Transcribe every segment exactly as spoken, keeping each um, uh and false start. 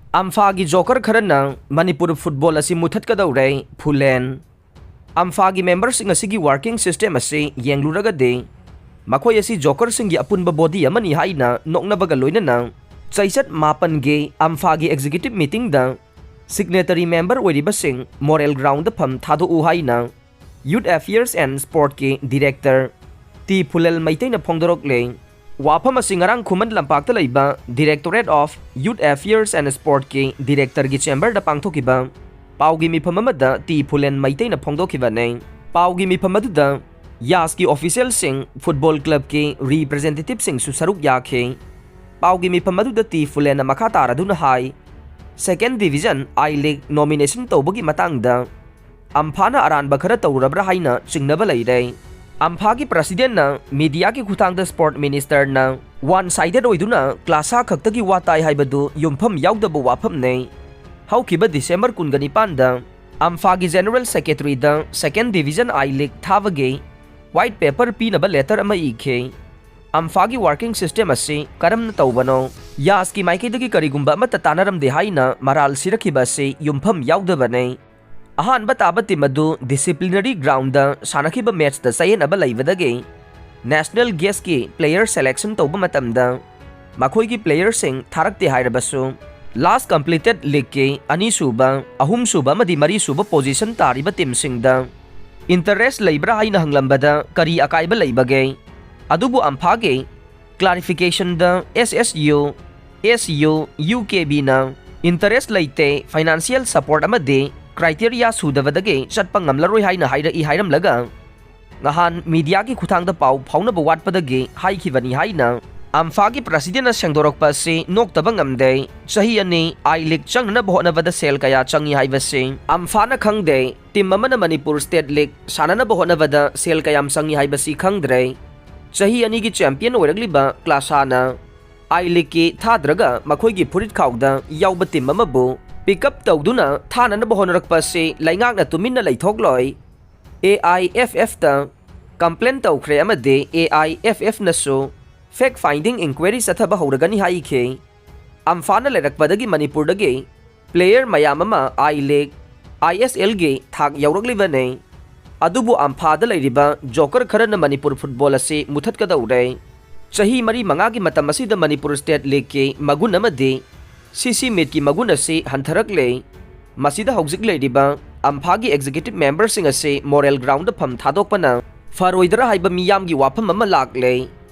ꯑꯝꯐꯥꯒꯤ joker ꯈꯔꯅ Manipur football ꯑꯁꯤ ꯃꯨꯊꯠꯀꯗꯧꯔꯦ, ꯐꯨꯂꯦꯟ꯫ ꯑꯝꯐꯥꯒꯤ ꯃꯦꯝꯕꯔꯁꯤꯡ ꯑꯁꯤꯒꯤ ꯋꯥꯔꯀꯤꯡ ꯁꯤꯁꯇꯦꯝ ꯑꯁꯤ ꯌꯦꯡꯂꯨꯔꯒꯗꯤ, ꯃꯈꯣꯏ ꯑꯁꯤ ꯖꯣꯀꯔꯁꯤꯡꯒꯤ ꯑꯄꯨꯟꯕ ꯕꯣꯗꯤ ꯑꯃꯅꯤ ꯍꯥꯏꯅ ꯅꯣꯛꯅꯕꯒ ꯂꯣꯏꯅꯅ, ꯆꯩꯆꯠ ꯃꯥꯄꯟꯒꯤ ꯑꯝꯐꯥꯒꯤ ꯑꯦꯛꯖꯤꯀ꯭ꯌꯨꯇꯤꯚ ꯃꯤꯇꯤꯡꯗ ꯁꯤꯒꯅꯦꯇꯔꯤ ꯃꯦꯝꯕꯔ ꯑꯣꯏꯔꯤꯕꯁꯤꯡ ꯃꯣꯔꯦꯜ ꯒ꯭ꯔꯥꯎꯟꯗ ꯐꯝ ꯊꯥꯗꯣꯛꯎ ꯍꯥꯏꯅ ꯌꯨꯠ ꯑꯦꯐꯤꯌꯔꯁ ꯑꯦꯟ ꯁ꯭ꯄꯣꯔꯠꯀꯤ ꯗꯤꯔꯦꯛꯇꯔ ꯇꯤ ꯐꯨꯂꯦꯜ ꯃꯩꯇꯩꯅ ꯐꯣꯡꯗꯣꯔꯛꯂꯦ꯫ ꯋꯥꯐꯝ ꯑꯁꯤ ꯉꯔꯥꯡ ꯈꯨꯃꯟ ꯂꯝꯄꯥꯛꯇ ꯂꯩꯕ Directorate of Youth Affairs and Sportꯀꯤ ꯗꯤꯔꯦꯛꯇꯔꯒꯤ ꯆꯦꯝꯕꯔꯗ ꯄꯥꯡꯊꯣꯛꯈꯤꯕ ꯄꯥꯎꯒꯤ ꯃꯤꯐꯝ ꯑꯃꯗ ꯇꯤ ꯐꯨꯂꯦꯟ ꯃꯩꯇꯩꯅ ꯐꯣꯡꯗꯣꯛꯈꯤꯕꯅꯤ꯫ ꯄꯥꯎꯒꯤ ꯃꯤꯐꯝ ꯑꯗꯨꯗ ꯌꯥꯁꯀꯤ ꯑꯣꯐꯤꯁꯤꯌꯦꯜꯁꯤꯡ, ꯐꯨꯠꯕꯣꯜ ꯀ꯭ꯂꯕꯀꯤ ꯔꯤꯄ꯭ꯔꯖꯦꯟꯇꯦꯇꯤꯚꯁꯤꯡꯁꯨ ꯁꯔꯨꯛ ꯌꯥꯈꯤ꯫ ꯄꯥꯎꯒꯤ ꯃꯤꯐꯝ ꯑꯗꯨꯗ ꯇꯤ ꯐꯨꯂꯦꯟꯅ ꯃꯈꯥ ꯇꯥꯔꯗꯨꯅ ꯍꯥꯏ, ꯁꯦꯀꯦꯟ ꯗꯤꯚꯤꯖꯟ ꯑꯥꯏ ꯂꯤꯒ ꯅꯣꯃꯤꯅꯦꯁꯟ ꯇꯧꯕꯒꯤ ꯃꯇꯥꯡꯗ ꯑꯝꯐꯥꯅ ꯑꯔꯥꯟꯕ ꯈꯔ ꯇꯧꯔꯨꯔꯕ꯭ꯔꯥ ꯍꯥꯏꯅ ꯆꯤꯡꯅꯕ ꯂꯩꯔꯦ꯫ ꯑꯝꯐꯥꯒꯤ ꯄ꯭ꯔꯁꯤꯗꯦꯟꯅ ꯃꯤꯗꯤꯌꯥꯒꯤ ꯈꯨꯠꯊꯥꯡꯗ ꯁ꯭ꯄꯣꯔꯠ ꯃꯤꯅꯤꯁꯇꯔꯅ ꯋꯥꯟ ꯁꯥꯏꯗꯦꯗ ꯑꯣꯏꯗꯨꯅ ꯀ꯭ꯂꯥꯁꯥ ꯈꯛꯇꯒꯤ ꯋꯥ ꯇꯥꯏ ꯍꯥꯏꯕꯗꯨ ꯌꯨꯝꯐꯝ ꯌꯥꯎꯗꯕ ꯋꯥꯐꯝꯅꯤ꯫ ꯍꯧꯈꯤꯕ ꯗꯤꯁꯦꯝꯕꯔ ꯀꯨꯟꯒ ꯅꯤꯄꯥꯟꯗ ꯑꯝꯐꯥꯒꯤ ꯖꯦꯅꯔꯦꯜ ꯁꯦꯀ꯭ꯔꯦꯇꯔꯤꯗ ꯁꯦꯀꯦꯟ ꯗꯤꯚꯤꯖꯟ ꯑꯥꯏ ꯂꯤꯒ ꯊꯥꯕꯒꯤ ꯋꯥꯏꯠ ꯄꯦꯄꯔ ꯄꯤꯅꯕ ꯂꯦꯇꯔ ꯑꯃ ꯏꯈꯤ꯫ ꯑꯝꯐꯥꯒꯤ ꯋꯥꯔꯀꯤꯡ ꯁꯤꯁꯇꯦꯝ ꯑꯁꯤ ꯀꯔꯝꯅ ꯇꯧꯕꯅꯣ? ꯌꯥꯁꯀꯤ ꯃꯥꯏꯀꯩꯗꯒꯤ ꯀꯔꯤꯒꯨꯝꯕ ꯑꯃꯠꯇ ꯇꯥꯟꯅꯔꯝꯗꯦ ꯍꯥꯏꯅ ꯃꯔꯥꯜ ꯁꯤꯔꯛꯈꯤꯕ ꯑꯁꯤ ꯌꯨꯝꯐꯝ ꯌꯥꯎꯗꯕꯅꯤ꯫ ꯑꯍꯥꯟꯕ ꯇꯥꯕ ꯇꯤꯝ ꯑꯗꯨ ꯗꯤꯁꯤꯄ꯭ꯂꯤꯅꯔꯤ ꯒ꯭ꯔꯥꯎꯟꯗ ꯁꯥꯟꯅꯈꯤꯕ ꯃꯦꯆꯇ ꯆꯌꯦꯠꯅꯕ ꯂꯩꯕꯗꯒꯤ ꯅꯦꯁꯅꯦꯜ ꯒꯦꯁꯀꯤ ꯄ꯭ꯂꯦꯌꯔ ꯁꯦꯂꯦꯛꯁꯟ ꯇꯧꯕ ꯃꯇꯝꯗ ꯃꯈꯣꯏꯒꯤ ꯄ꯭ꯂꯦꯌꯔꯁꯤꯡ ꯊꯥꯔꯛꯇꯦ ꯍꯥꯏꯔꯕꯁꯨ, ꯂꯥꯁ ꯀꯝꯄ꯭ꯂꯤꯇꯦꯗ ꯂꯤꯒꯀꯤ ꯑꯅꯤꯁꯨꯕ, ꯑꯍꯨꯝꯁꯨꯕ ꯑꯃꯗꯤ ꯃꯔꯤꯁꯨꯕ ꯄꯣꯖꯤꯁꯟ ꯇꯥꯔꯤꯕ ꯇꯤꯝꯁꯤꯡꯗ ꯏꯟꯇꯔꯦꯁ ꯂꯩꯕ꯭ꯔꯥ ꯍꯥꯏꯅ ꯍꯪꯂꯝꯕꯗ ꯀꯔꯤ ꯑꯀꯥꯏꯕ ꯂꯩꯕꯒꯦ? ꯑꯗꯨꯕꯨ ꯑꯝꯐꯥꯒꯤ ꯀ꯭ꯂꯥꯔꯤꯐꯤꯀꯦꯁꯟꯗ S S U, S U, U K ꯕꯤꯅ ꯏꯟꯇꯔꯦꯁ ꯂꯩꯇꯦ, ꯐꯥꯏꯅꯥꯟꯁꯤꯌꯦꯜ ꯁꯄꯣꯔꯠ ꯑꯃꯗꯤ ꯀ꯭ꯔꯥꯏꯇꯦꯔꯤꯌꯥ ꯁꯨꯗꯕꯗꯒꯤ ꯆꯠꯄ ꯉꯝꯂꯔꯣꯏ ꯍꯥꯏꯅ ꯍꯥꯏꯔꯛꯏ ꯍꯥꯏꯔꯝꯂꯒ, ꯅꯍꯥꯟ ꯃꯤꯗꯤꯌꯥꯒꯤ ꯈꯨꯠꯊꯥꯡꯗ ꯄꯥꯎ ꯐꯥꯎꯅꯕ ꯋꯥꯠꯄꯗꯒꯤ ꯍꯥꯏꯈꯤꯕꯅꯤ ꯍꯥꯏꯅ ꯑꯝꯐꯥꯒꯤ ꯄ꯭ꯔꯁꯤꯗꯦꯟꯅ ꯁꯦꯡꯗꯣꯔꯛꯄ ꯑꯁꯤ ꯅꯣꯛꯇꯕ ꯉꯝꯗꯦ꯫ ꯆꯍꯤ ꯑꯅꯤ ꯑꯥꯏ ꯂꯤꯒ ꯆꯪꯅꯅꯕ ꯍꯣꯠꯅꯕꯗ ꯁꯦꯜ ꯀꯌꯥ ꯆꯪꯏ ꯍꯥꯏꯕꯁꯤ ꯑꯝꯐꯥꯅ ꯈꯪꯗꯦ꯫ ꯇꯤꯝ ꯑꯃꯅ ꯃꯅꯤꯄꯨꯔ ꯁ꯭ꯇꯦꯠ ꯂꯤꯒ ꯁꯥꯟꯅꯅꯕ ꯍꯣꯠꯅꯕꯗ ꯁꯦꯜ ꯀꯌꯥꯝ ꯆꯪꯏ ꯍꯥꯏꯕꯁꯤ ꯈꯪꯗ꯭ꯔꯦ꯫ ꯆꯍꯤ ꯑꯅꯤꯒꯤ ꯆꯦꯝꯄꯤꯌꯟ ꯑꯣꯏꯔꯛꯂꯤꯕ ꯀ꯭ꯂꯥꯁꯥꯅ ꯑꯥꯏ ꯂꯤꯒꯀꯤ ꯊꯥꯗ꯭ꯔꯒ ꯃꯈꯣꯏꯒꯤ ꯐꯨꯔꯤꯠ ꯈꯥꯎꯗ ꯌꯥꯎꯕ ꯇꯤꯝ ꯑꯃꯕꯨ ꯄꯤꯛ ꯑꯞ ꯇꯧꯗꯨꯅ ꯊꯥꯅꯅꯕ ꯍꯣꯠꯅꯔꯛꯄ ꯑꯁꯤ ꯂꯩꯉꯥꯛꯅ ꯇꯨꯃꯤꯟꯅ ꯂꯩꯊꯣꯛꯂꯣꯏ꯫ ꯑꯦ ꯑꯥꯏ ꯑꯦꯐ ꯑꯦꯐꯇ ꯀꯝꯄ꯭ꯂꯦꯟ ꯇꯧꯈ꯭ꯔꯦ ꯑꯃꯗꯤ A I F ꯑꯦꯐꯅꯁꯨ fake ꯐꯥꯏꯟꯗꯤꯡ enquiry ꯆꯠꯊꯕ ꯍꯧꯔꯒꯅꯤ ꯍꯥꯏꯈꯤ꯫ ꯑꯝꯐꯥꯅ ꯂꯩꯔꯛꯄꯗꯒꯤ ꯃꯅꯤꯄꯨꯔꯗꯒꯤ player ꯃꯌꯥꯝ ꯑꯃ I League, I S L ꯒꯤ ꯊꯥꯛ ꯌꯧꯔꯛꯂꯤꯕꯅꯤ꯫ ꯑꯗꯨꯕꯨ ꯑꯝꯐꯥꯗ ꯂꯩꯔꯤꯕ joker ꯈꯔꯅ ꯃꯅꯤꯄꯨꯔ football ꯑꯁꯤ ꯃꯨꯊꯠꯀꯗꯧꯔꯦ꯫ ꯆꯍꯤ ꯃꯔꯤ ꯃꯉꯥꯒꯤ ꯃꯇꯝ ꯑꯁꯤꯗ ꯃꯅꯤꯄꯨꯔ state leagueꯀꯤ ꯃꯒꯨꯟ ꯑꯃꯗꯤ C C meetꯀꯤ ꯃꯒꯨꯟ ꯑꯁꯤ ꯍꯟꯊꯔꯛꯂꯦ꯫ ꯃꯁꯤꯗ ꯍꯧꯖꯤꯛ ꯂꯩꯔꯤꯕ ꯑꯝꯐꯥꯒꯤ executive memberꯁꯤꯡ ꯑꯁꯤ moral groundꯗ ꯐꯝ ꯊꯥꯗꯣꯛꯄꯅ ꯐꯔꯣꯏꯗ꯭ꯔꯥ ꯍꯥꯏꯕ ꯃꯤꯌꯥꯝꯒꯤ ꯋꯥꯐꯝ ꯑꯃ ꯂꯥꯛꯂꯦ꯫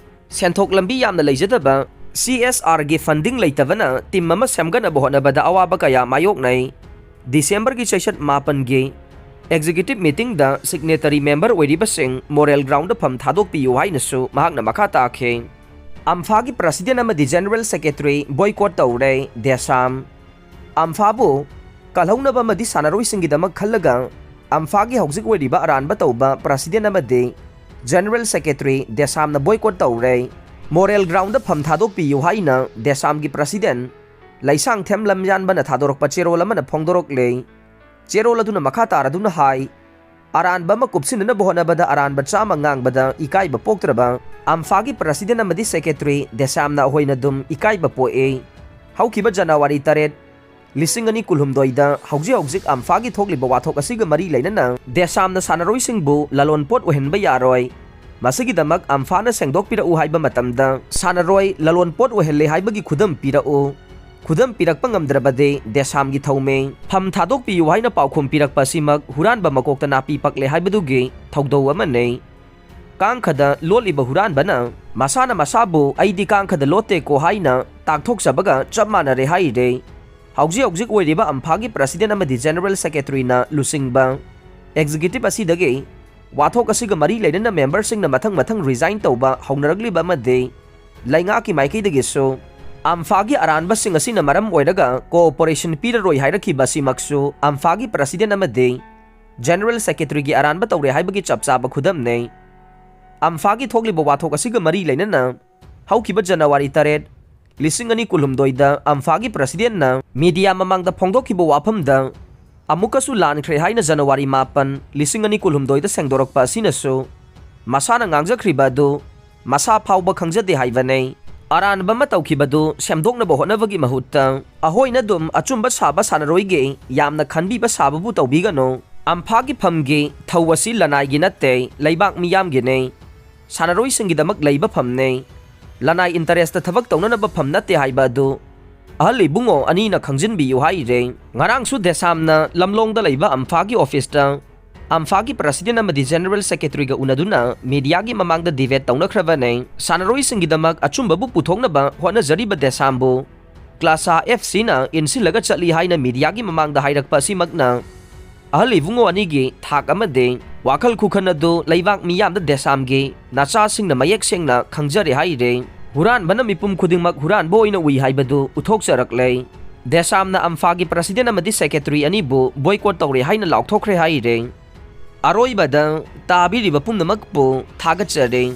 ꯁꯦꯟꯊꯣꯛ ꯂꯝꯕꯤ ꯌꯥꯝꯅ ꯂꯩꯖꯗꯕ, C S Rꯒꯤ funding ꯂꯩꯇꯕꯅ team ꯑꯃ ꯁꯦꯝꯒꯠꯅꯕ ꯍꯣꯠꯅꯕꯗ ꯑꯋꯥꯕ ꯀꯌꯥ ꯃꯥꯌꯣꯛꯅꯩ꯫ Decemberꯒꯤ ꯆꯩꯆꯠ ꯃꯥꯄꯟꯒꯤ executive meetingꯗ signatory member ꯑꯣꯏꯔꯤꯕꯁꯤꯡ moral groundꯗ ꯐꯝ ꯊꯥꯗꯣꯛꯄꯤꯌꯨ ꯍꯥꯏꯅꯁꯨ ꯃꯍꯥꯛꯅ ꯃꯈꯥ ꯇꯥꯈꯤ꯫ ꯑꯝꯐꯥꯒꯤ president ꯑꯃꯗꯤ general secretary boycott ꯇꯧꯔꯦ, ꯗꯦꯁꯥꯝ꯫ ꯑꯝꯐꯥꯕꯨ ꯀꯜꯍꯧꯅꯕ ꯑꯃꯗꯤ ꯁꯥꯟꯅꯔꯣꯏꯁꯤꯡꯒꯤꯗꯃꯛ ꯈꯜꯂꯒ ꯑꯝꯐꯥꯒꯤ ꯍꯧꯖꯤꯛ ꯑꯣꯏꯔꯤꯕ ꯑꯔꯥꯟꯕ ꯇꯧꯕ president ꯑꯃꯗꯤ general secretary ꯗꯦꯁꯥꯝꯅ boycott ꯇꯧꯔꯦ꯫ Moral groundꯗ ꯐꯝ ꯊꯥꯗꯣꯛꯄꯤꯌꯨ ꯍꯥꯏꯅ ꯗꯦꯁꯥꯝꯒꯤ president ꯂꯩꯁꯥꯡꯊꯦꯝ ꯂꯝꯌꯥꯟꯕꯅ ꯊꯥꯗꯣꯔꯛꯄ ꯆꯦꯔꯣꯜ ꯑꯃꯅ ꯐꯣꯡꯗꯣꯔꯛꯂꯦ꯫ ꯆꯦꯔꯣꯜ ꯑꯗꯨꯅ ꯃꯈꯥ ꯇꯥꯔꯗꯨꯅ ꯍꯥꯏ, ꯑꯔꯥꯟꯕ ꯑꯃ ꯀꯨꯞꯁꯤꯟꯅꯅꯕ ꯍꯣꯠꯅꯕꯗ ꯑꯔꯥꯟꯕ ꯆꯥꯝꯃ ꯉꯥꯡꯕꯗ ꯏꯀꯥꯏꯕ ꯄꯣꯛꯇ꯭ꯔꯕ ꯑꯝꯐꯥꯒꯤ president ꯑꯃꯗꯤ secretary ꯗꯦꯁꯥꯝꯅ ꯑꯩꯈꯣꯏꯅ ꯑꯗꯨꯝ ꯏꯀꯥꯏꯕ ꯄꯣꯛꯏ꯫ ꯍꯧꯈꯤꯕ ꯖꯅꯋꯥꯔꯤ ꯇꯔꯦꯠ, ꯂꯤꯁꯤꯡ ꯑꯅꯤ ꯀꯨꯟꯍꯨꯝꯗꯣꯏꯗ ꯍꯧꯖꯤꯛ ꯍꯧꯖꯤꯛ ꯑꯝꯐꯥꯒꯤ ꯊꯣꯛꯂꯤꯕ ꯋꯥꯊꯣꯛ ꯑꯁꯤꯒ ꯃꯔꯤ ꯂꯩꯅꯅ ꯗꯦꯁꯥꯝꯅ ꯁꯥꯟꯅꯔꯣꯏꯁꯤꯡꯕꯨ ꯂꯂꯣꯟꯄꯣꯠ ꯑꯣꯏꯍꯟꯕ ꯌꯥꯔꯣꯏ, ꯃꯁꯤꯒꯤꯗꯃꯛ ꯑꯝꯐꯥꯅ ꯁꯦꯡꯗꯣꯛꯄꯤꯔꯛꯎ ꯍꯥꯏꯕ ꯃꯇꯝꯗ ꯁꯥꯟꯅꯔꯣꯏ ꯂꯂꯣꯟꯄꯣꯠ ꯑꯣꯏꯍꯜꯂꯦ ꯍꯥꯏꯕꯒꯤ ꯈꯨꯗꯝ ꯄꯤꯔꯛꯎ꯫ ꯈꯨꯗꯝ ꯄꯤꯔꯛꯄ ꯉꯝꯗ꯭ꯔꯕꯗꯤ ꯗꯦꯁꯥꯝꯒꯤ ꯊꯧꯃꯤ꯫ ꯐꯝ ꯊꯥꯗꯣꯛꯄꯤꯌꯨ ꯍꯥꯏꯅ ꯄꯥꯎꯈꯨꯝ ꯄꯤꯔꯛꯄ ꯑꯁꯤꯃꯛ ꯍꯨꯔꯥꯟꯕ ꯃꯀꯣꯛꯇ ꯅꯥꯄꯤ ꯄꯛꯂꯦ ꯍꯥꯏꯕꯗꯨꯒꯤ ꯊꯧꯗꯧ ꯑꯃꯅꯤ꯫ ꯀꯥꯡꯈꯗ ꯂꯣꯠꯂꯤꯕ ꯍꯨꯔꯥꯟꯕꯅ ꯃꯁꯥꯅ ꯃꯁꯥꯕꯨ "ꯑꯩꯗꯤ ꯀꯥꯡꯈꯗ ꯂꯣꯠꯇꯦꯀꯣ" ꯍꯥꯏꯅ ꯇꯥꯛꯊꯣꯛꯆꯕꯒ ꯆꯞ ꯃꯥꯟꯅꯔꯦ ꯍꯥꯏꯔꯦ꯫ ꯍꯧꯖꯤꯛ ꯍꯧꯖꯤꯛ ꯑꯣꯏꯔꯤꯕ ꯑꯝꯐꯥꯒꯤ president ꯑꯃꯗꯤ general secretaryꯅ ꯂꯨꯆꯤꯡꯕ executive ꯑꯁꯤꯗꯒꯤ ꯋꯥꯊꯣꯛ ꯑꯁꯤꯒ ꯃꯔꯤ ꯂꯩꯅꯅ memberꯁꯤꯡꯅ ꯃꯊꯪ ꯃꯊꯪ resign ꯇꯧꯕ ꯍꯧꯅꯔꯛꯂꯤꯕ ꯑꯃꯗꯤ ꯂꯩꯉꯥꯛꯀꯤ ꯃꯥꯏꯀꯩꯗꯒꯤꯁꯨ ꯑꯝꯐꯥꯒꯤ ꯑꯔꯥꯟꯕꯁꯤꯡ ꯑꯁꯤꯅ ꯃꯔꯝ ꯑꯣꯏꯔꯒ cooperation ꯄꯤꯔꯔꯣꯏ ꯍꯥꯏꯔꯛꯈꯤꯕ ꯑꯁꯤꯃꯛꯁꯨ ꯑꯝꯐꯥꯒꯤ president ꯑꯃꯗꯤ general secretaryꯒꯤ ꯑꯔꯥꯟꯕ ꯇꯧꯔꯦ ꯍꯥꯏꯕꯒꯤ ꯆꯞ ꯆꯥꯕ ꯈꯨꯗꯝꯅꯤ꯫ ꯑꯝꯐꯥꯒꯤ ꯊꯣꯛꯂꯤꯕ ꯋꯥꯊꯣꯛ ꯑꯁꯤꯒ ꯃꯔꯤ ꯂꯩꯅꯅ ꯍꯧꯈꯤꯕ ꯖꯅꯋꯥꯔꯤ ꯇꯔꯦꯠ, ꯂꯤꯁꯤꯡ ꯑꯅꯤ ꯀꯨꯟꯍꯨꯝꯗꯣꯏꯗ ꯑꯝꯐꯥꯒꯤ presidentꯅ media ꯃꯃꯥꯡꯗ ꯐꯣꯡꯗꯣꯛꯈꯤꯕ ꯋꯥꯐꯝꯗ, "ꯑꯃꯨꯛꯀꯁꯨ ꯂꯥꯟꯈ꯭ꯔꯦ" ꯍꯥꯏꯅ ꯖꯅꯋꯥꯔꯤ ꯃꯥꯄꯟ, ꯂꯤꯁꯤꯡ ꯑꯅꯤ ꯀꯨꯟꯍꯨꯝꯗꯣꯏꯗ ꯁꯦꯡꯗꯣꯔꯛꯄ ꯑꯁꯤꯅꯁꯨ ꯃꯁꯥꯅ ꯉꯥꯡꯖꯈ꯭ꯔꯤꯕ ꯑꯗꯨ ꯃꯁꯥ ꯐꯥꯎꯕ ꯈꯪꯖꯗꯦ ꯍꯥꯏꯕꯅꯤ꯫ ꯑꯔꯥꯟꯕ ꯑꯃ ꯇꯧꯈꯤꯕꯗꯨ ꯁꯦꯝꯗꯣꯛꯅꯕ ꯍꯣꯠꯅꯕꯒꯤ ꯃꯍꯨꯠꯇ, ꯑꯍꯣꯏꯅ ꯑꯗꯨꯝ ꯑꯆꯨꯝꯕ ꯁꯥꯕ ꯁꯥꯟꯅꯔꯣꯏꯒꯦ, ꯌꯥꯝꯅ ꯈꯟꯕꯤꯕ ꯁꯥꯕꯕꯨ ꯇꯧꯕꯤꯒꯅꯨ꯫ ꯑꯝꯐꯥꯒꯤ ꯐꯝꯒꯤ ꯊꯧ ꯑꯁꯤ ꯂꯅꯥꯏꯒꯤ ꯅꯠꯇꯦ, ꯂꯩꯕꯥꯛ ꯃꯤꯌꯥꯝꯒꯤꯅꯦ꯫ ꯁꯥꯟꯅꯔꯣꯏꯁꯤꯡꯒꯤꯗꯃꯛ ꯂꯩꯕ ꯐꯝꯅꯦ꯫ ꯂꯅꯥꯏ ꯏꯟꯇꯔꯦꯁꯇ ꯊꯕꯛ ꯇꯧꯅꯅꯕ ꯐꯝ ꯅꯠꯇꯦ ꯍꯥꯏꯕ ꯑꯗꯨ ꯑꯍꯜ ꯏꯕꯨꯡꯉꯣ ꯑꯅꯤꯅ ꯈꯪꯖꯤꯟꯕꯤꯌꯨ ꯍꯥꯏꯔꯦ꯫ ꯉꯔꯥꯡꯁꯨ ꯗꯦꯁꯥꯝꯅ ꯂꯝꯂꯣꯡꯗ ꯂꯩꯕ ꯑꯝꯐꯥꯒꯤ ꯑꯣꯐꯤꯁꯇ ꯑꯝꯐꯥꯒꯤ ꯄ꯭ꯔꯁꯤꯗꯦꯟ ꯑꯃꯗꯤ ꯖꯦꯅꯔꯦꯜ ꯁꯦꯀ꯭ꯔꯦꯇꯔꯤꯒ ꯎꯅꯗꯨꯅ ꯃꯤꯗꯤꯌꯥꯒꯤ ꯃꯃꯥꯡꯗ ꯗꯤꯕꯦꯠ ꯇꯧꯅꯈ꯭ꯔꯕꯅꯦ꯫ ꯁꯥꯟꯅꯔꯣꯏꯁꯤꯡꯒꯤꯗꯃꯛ ꯑꯆꯨꯝꯕꯕꯨ ꯄꯨꯊꯣꯛꯅꯕ ꯍꯣꯠꯅꯖꯔꯤꯕ ꯗꯦꯁꯥꯝꯕꯨ ꯀ꯭ꯂꯥꯁꯥ ꯑꯦꯐ ꯁꯤꯅ ꯏꯟꯁꯤꯜꯂꯒ ꯆꯠꯂꯤ ꯍꯥꯏꯅ ꯃꯤꯗꯤꯌꯥꯒꯤ ꯃꯃꯥꯡꯗ ꯍꯥꯏꯔꯛꯄ ꯑꯁꯤꯃꯛꯅ ꯑꯍꯜ ꯏꯕꯨꯡꯉꯣ ꯑꯅꯤꯒꯤ ꯊꯥꯛ ꯑꯃꯗꯤ ꯋꯥꯈꯜ ꯈꯨꯈꯟ ꯑꯗꯨ ꯂꯩꯕꯥꯛ ꯃꯤꯌꯥꯝꯗ ꯗꯦꯁꯥꯝꯒꯤ ꯅꯆꯥꯁꯤꯡꯅ ꯃꯌꯦꯛ ꯁꯦꯡꯅ ꯈꯪꯖꯔꯦ ꯍꯥꯏꯔꯦ꯫ ꯍꯨꯔꯥꯟꯕꯅ ꯃꯤꯄꯨꯝ ꯈꯨꯗꯤꯡꯃꯛ ꯍꯨꯔꯥꯟꯕ ꯑꯣꯏꯅ ꯎꯏ ꯍꯥꯏꯕꯗꯨ ꯎꯠꯊꯣꯛꯆꯔꯛꯂꯦ꯫ ꯗꯦꯁꯥꯝꯅ ꯑꯝꯐꯥꯒꯤ ꯄ꯭ꯔꯁꯤꯗꯦꯟ ꯑꯃꯗꯤ ꯁꯦꯀ꯭ꯔꯦꯇꯔꯤ ꯑꯅꯤꯕꯨ ꯕꯣꯏꯀꯣꯠ ꯇꯧꯔꯦ ꯍꯥꯏꯅ ꯂꯥꯎꯊꯣꯛꯈ꯭ꯔꯦ ꯍꯥꯏꯔꯦ꯫ ꯑꯔꯣꯏꯕꯗ ꯇꯥꯕꯤꯔꯤꯕ ꯄꯨꯝꯅꯃꯛꯄꯨ ꯊꯥꯒꯠꯆꯔꯤ꯫